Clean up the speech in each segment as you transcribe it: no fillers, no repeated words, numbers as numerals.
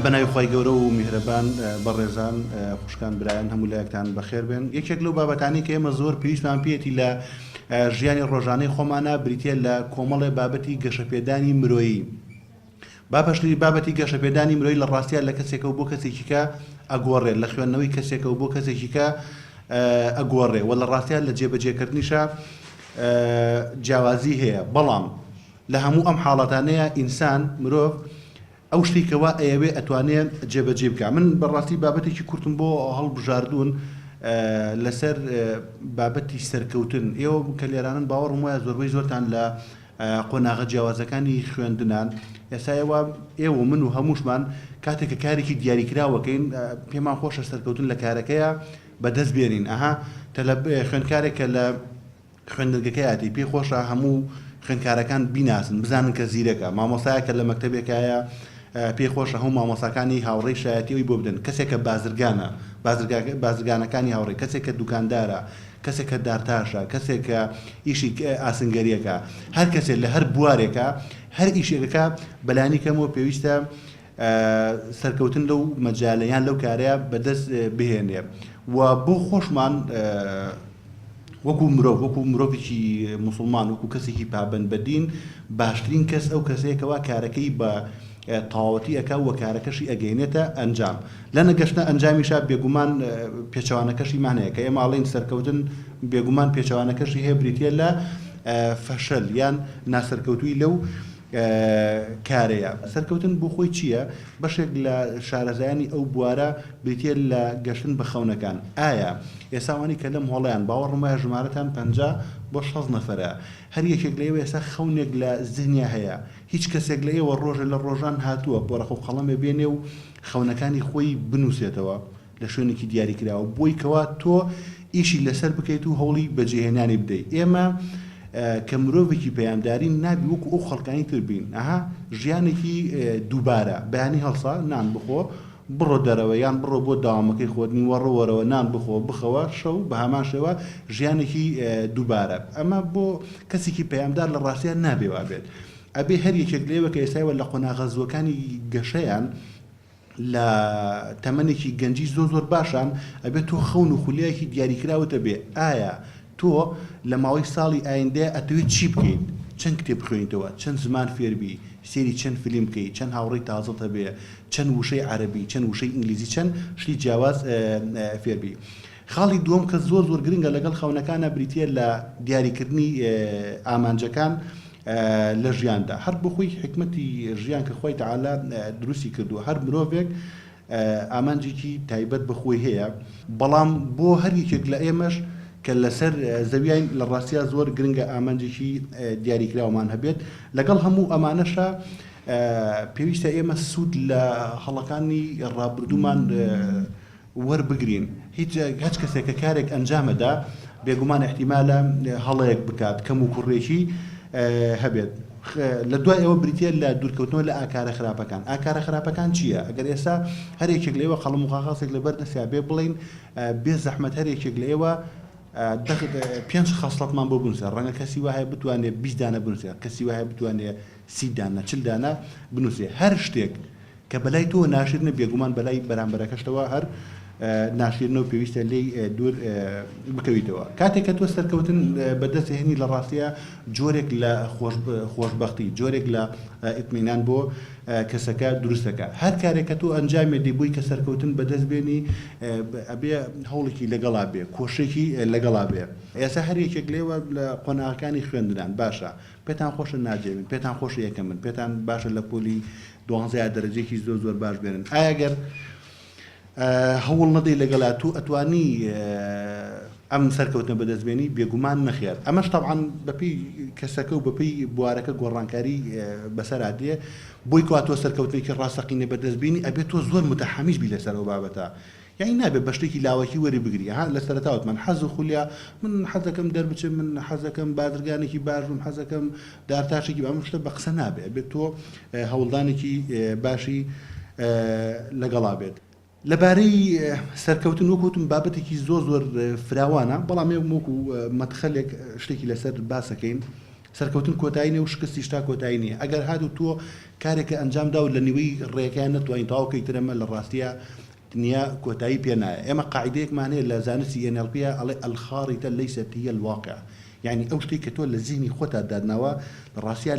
بەناوی خوای گەورە و میهرەبان بەڕێزان خوشکان برایان هەموو لایەکتان بەخێر بێن یەکێک لەو بابەتانەی کە ئێمە زۆر پێویستمان پێیەتی لە ژیانی ڕۆژانەی خۆمانە بریتە لە کۆمەڵێ بابەتی گەشەپێدانی مرۆیی بابەشتری بابەتی گەشەپێدانی مرۆیی لە ڕاستیا لە کەسێکەوە بۆ کەسێکی کە ئەگۆڕێ لە خوێندنەوەی کەسێکەوە بۆ کەسێکی کە ئەگۆڕێ و لە ڕاستیا لە جێبەجێکردنیشا جیاوازی هەیە بەڵام لە هەموو ئەم حاڵەتانەیا ئینسان، مرۆڤ، ئەو شتەی کە وا ئەیەوێ ئەتوانێ جێبەجێی بکا. من بە ڕاستی بابەتێکی کورتم بۆ هەڵبژاردوون لەسەر بابەتی سەرکەوتن. ئێوە کە لێرانەن باوەڕم وایە زۆربەی زۆرتان لە قۆناغە جیاوازەکانی خوێندنان. ئێستا ئێوە، ئێوە و من و هەمووشمان کاتێک کە کارێکی دیاریکراو ئەکەین پێمان خۆشە سەرکەوتن لە کارەکەیا بەدەست بێنین. ئەها تەلەب، خوێندکارێک کە لە. خوێندنگەکەیاتی پێی خۆشە هەموو خوێندکارەکان بیناسن بزانن کە زیرەکە، مامۆستایەک کە لە مەکتەبێکایە پێی خۆشە هەموو مامۆستاکانی هاوڕێی شایەتی ئەوی بۆ بدەن، کەسێک کە بازرگانە بازرگانەکانی هاوڕێی، کەسێک کە دوکاندارە، کەسێک کە دارتاشە، کەسێک کە ئیشی ئاسنگەریەکە، هەر کەسێک لە هەر بوارێکا هەر ئیشێکەکە بەلانی کەمەوە پێویستە سەرکەوتن لەو مەجالە یان لەو کارەیە بەدەست بهێنێ و بۆ خۆشمان وەکو مرۆڤ وەکو مرۆڤێکی موسڵمان وەکو کەسێکی پابەند بە دین باشترین کەس ئەو کەسەیە کەوا کارەکەی بە تەواوەتی ئەکا و کارەکەشی ئەگەینێتە ئەنجام لە نەگەشتنە ئەنجامیشا بێگومان پێچەوانەکەشیمان هەیە کە ئێمە ئەڵێین سەرکەوتن بێگومان پێچەوانەکەشی هەیە بریتیە لە فەشەل یان ناسەرکەوتووی لەو کارەیە. سەرکەوتن بۆ خۆی چییە؟ بەشێک لە شارەزایانی ئەو بوارە بریتییە لە گەشتن بە خەونەکان. ئایا ئێستا ئەوانەی کە لەم هۆڵەیان، باوەڕم وایە ژمارەتان 50 بۆ 60 نەفەرە، هەر یەکێک لە ئێوە ئێستا خەونێک لە زهنیا هەیە، هیچ کەسێک لە ئێوە ڕۆژێ لە ڕۆژان هاتووە وەرەقە و قەڵەمێ بێنێ و خەونەکانی خۆی بنووسێتەوە؟ لە شوێنێکی دیاریکراوە بۆی کەوا تۆ ئیشی لەسەر بکەیت و هەوڵی بەجێهێنانی بدەیت ئێمە کە مرۆڤێکی پەیامدارین نابی وەکو ئەو خەڵکانی تر بین ئەها ژیانێکی دووبارە بەیانی هەڵسا نان بخۆ بڕۆ دەرەوە یان بڕۆ بۆ داوامەکەی خۆت نیوەڕۆ وەرەوە نان بخۆ بخەوە شەو بە هەمان شێوە ژیانێکی دووبارە ئەمە بۆ کەسێکی پەیامدار لە ڕاستیان نابێ وابێت ئەبێ هەر یەکێک لێوە کە ئێستایوە لە قۆناغە زووەکانی گەشەیان لە تەمەنێکی گەنجی زۆر زۆر باشان ئەبێت تۆ خەون و خولیایەکی دیاریکراوت هەبێ ئایا تۆ لە ماوەی ساڵی ئایندەیا ئەتەوێت چی بکەیت چەند کتێب بخوێنیتەوە چەند زمان فێربی سێری چەند فلیم بکەی چەند هاوڕێی تازەت هەبێ چەند وشەی عەرەبی چەند وشەی ئینگلیزی چەند شتی جیاواز فێربی خاڵی دووەم کە زۆر زۆر گرنگە لەگەڵ خەونەکانا بریتییە لە دیاریکردنی ئامانجەکان لە ژیاندا هەر بۆ خۆی حیکمەتی ژیان کە خوای تەعالا دروستی کردووە هەر مرۆڤێک ئامانجێکی تایبەت بە خۆی هەیە، بەڵام بۆ هەر یەکێک لە ئێمەش کە لەسەر زەویاین لە ڕاستیا زۆر گرنگە ئامانجێکی دیاریکراومان هەبێت، لەگەڵ هەموو ئەمانەشا پێویستە ئێمە سوود لە هەڵەکانی ڕابردوومان وەربگرین هیچ هەچ کەسێک کە کارێک ئەنجامەدا بێگومان ئیحتیمالە هەڵەیەک بکات کەم و کوڕێکی هەبێت لە دوای ئەوە بریتە لە دوورکەوتنەوە لە ئاکارە خراپەکان ئاکارە خراپەکان چییە ئەگەر ئێستا هەر یەکێک لە ئێوە قەڵەم و قاغەزێک لەبەر دەستیا بێ بڵێین بێ زەحمەت هەر یەکێک لە ئێوە پێنج خەسڵەتمان بۆ بنووسە ڕەنگە کەسی وایە بتوانێت 20 دانە بنووسێ کەسی وایە بتوانێت 30 دانە 40 دانە بنووسێ هەر شتێک کە بەلای تۆوە ناشرینە بێگومان بەلای بەرامبەرەکەشتەوە هەر ناشرینە و پێویستە لێی دوور بکەویتەوە. کاتێک کە تۆ سەرکەوتن بەدەست دەهێنی لە ڕاستیا جۆرێک لە خۆشبەختی، جۆرێک لە ئیتمینان بۆ کەسەکە دروست دەکا. هەر کارێک کە تۆ ئەنجامی دەی بۆی کە سەرکەوتن بەدەست بێنی ئەبێ هەوڵێکی لەگەڵا بێ، کۆششێکی لەگەڵا بێ. ئێستا هەر یەکێک لێوە لە قۆناغەکانی خوێندنان باشە پێتان خۆشە ناجێ بن، پێتان خۆشە یەکەم بن، پێتان باشە لە پۆلی دوانزە یا دەرەجەیەکی زۆر زۆر باش بێنن ئایا گەر هەوڵ نەدەی لەگەڵا تو ئەتوانی ئەم سەرکەوتنە بەدەست بێنی بێگومان نەخێر ئەمەش تەبعەن بەپێی کەسەکە و بەپێی بوارەکە گۆڕانکاری بەسەرا دێ بۆی کوا تۆ سەرکەوتنێکی ڕاستەقینە بەدەست بینی ئەبێت تۆ زۆر متحەمیس بی لەسەر ئەو بابەتە یانی نابێت بە شتێکی لاوەکی وەری بگری ها لە سەرەتا وتمان حەز و خولیا من حەزەکەم دەربچم من حەزەکەم بازرگانێکی باش بم حەزەکەم دارتاشێکی ئەم شتە بە قسە نابێ ئەبێت تۆ هەوڵدانێکی باشی لەگەڵا بێت. لەبارەی سەرکەوتن وەک وتم بابەتێکی زۆر زۆر فراوانە بەڵام ئێمە وەکو مەدخەلێک شتێکی لەسەر باسەکەین. سەرکەوتن کۆتایی نیە و شکستیش تا کۆتایی نیە. ئەگەر هاتوو تۆ کارێکت ئەنجام دا و لە نیوەی ڕێکەیا نەتوانی تەواو کەی تر ئەمە لە ڕاستیا دنیا کۆتایی پێ نایە. ئێمە قاعیدەیەکمان هەیە لە زانستی NLP ئەڵێ الخارطە لیست هی الواقع یانی ئەو شتەی کە تۆ لە زیهنی خۆتا داتناوە لە ڕاستیا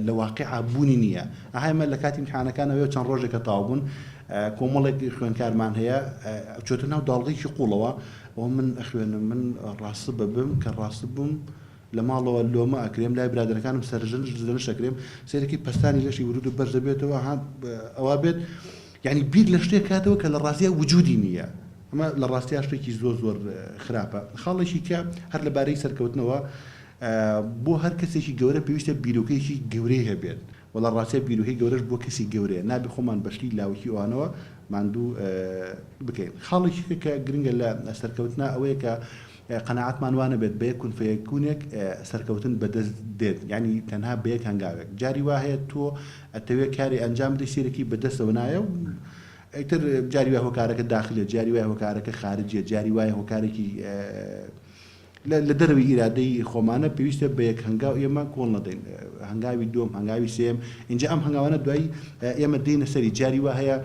لە واقیعا بوونی نیە. ئەها ئێمە لە کاتی ئیمتحانەکانەوە چەند ڕۆژێکە تەواو بوون کۆمەڵێک خوێندکارمان هەیە چۆتە ناو داڵغەیەکی قوڵەوە ئەوە من ئەخوێنم من ڕاستب ئەبم کە ڕاستب بووم لە ماڵەوە لۆمە ئەکرێم لای برادەرەکانم سەرژنش زەنش ئەکرێم سەیرەکەی پەستانی لەشی ورد و بەرز دەبێتەوە ها ئەوا بێت یعنی بیر لە شتێک کاتەوە کە لە ڕاستیا وجودی نییە ئەمە لە ڕاستیا شتێکی زۆر زۆر خراپە خاڵێکی کە هەر لەبارەی سەرکەوتنەوە بۆ هەر کەسێکی گەورە پێویستە بیرۆکەیەکی گەورەی هەبێت و لە ڕاستیا بیرۆکەی گەورەش بۆ کەسی گەورەیە نابێ خۆمان بە شتی لاوەکی ئەوانەوە ماندوو بکەین خاڵێکی کە گرنگە لە سەرکەوتنا ئەوەیە کە قەناعەتمان وا نەبێت بە یەک کون فەیەکونێک سەرکەوتن بەدەست دێت یانی تەنها بە یەک هەنگاوێک جاری وا هەیە تۆ ئەتەوێ کارێ ئەنجام بدەی سەیرەکی بەدەستەوە نایە و ئیتر جاری وای هۆکارەکە داخلیە جاری وای هۆکارەکە خارجیە جاری وای هۆکارێکی لە دەرەوەی ئیرادەی خۆمانە پێویستە بە یەک هەنگاو ئێمە کۆڵ نەدەین هەنگاوی دووەم هەنگاوی سێم اینجا ئەم هەنگاوانە دوایی ئێمە دێنە سەری جاری وا هەیە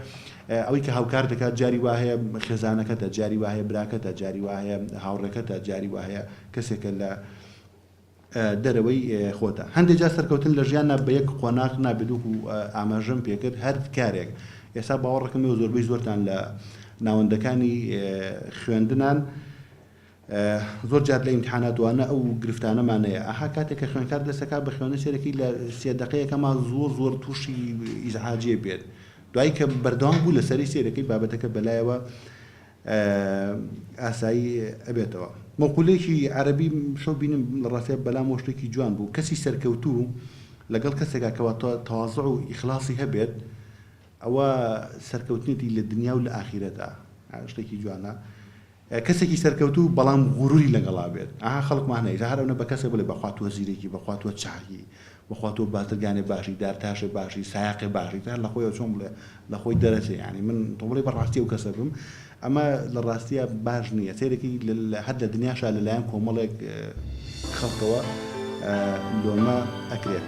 ئەوەی کە هاوکار دەکات جاری وا هەیە خێزانەکەتە، جاری وا هەیە براکەتە، جاری وا هەیە هاوڕێکەتە، جاری وا هەیە کەسێکە لە دەرەوەی خۆتە. هەندێک جار سەرکەوتن لە ژیاندا بە یەک قۆناغ نابێت وەکو ئاماژەم پێکرد هەر کارێک ئێستا باوەڕەکەم ئێوە زۆربەی زۆرتان لە ناوەندەکانی خوێندنان زۆر جار لە ئیمتحانات وانە ئەو گرفتانەمان هەیە ئەها کاتێک کە خوێندکار دەست دەکات بە خوێندن سەیرەکەی لە سێ دەقەیەکەما زۆر زۆر تووشی ئیزعاجێ بێت دوایی کە بەردەوام بوو لەسەری سەیرەکەی بابەتەکە بەلایەوە ئاسایی ئەبێتەوە مەقولەیەکی عەرەبی شەو بینم لە ڕاستیا بەلامەوە شتێکی جوان بوو کەسی سەرکەوتوو لەگەڵ کەسێکا کەوا تەوازع و ئیخلاصی هەبێت ئەوە سەرکەوتنێتی لە دنیا و لە ئاخیرەتا شتێکی جوانە کەسێکی سەرکەوتوو بەڵام غروری لەگەڵا بێت ئەها خەڵکمان هەیە جا هەر ئەونە بە کەسێک بڵێ بەخوا تۆ زیرەکی بەخوا تۆ چاکی بەخوا تۆ بازرگانێ باشی دارتاشێ باشی سایەقێ باشی تا لە خۆیەوە چۆن بڵێ لە خۆی دەرەچێ یانی من تۆ بڵێ بە ڕاستی ئەو کەسە بم ئەمە لە ڕاستیە باش نییە سەیرەکی هەر لە دنیاشا لەلایەن کۆمەڵێک خەڵکەوە لۆمە ئەکرێت.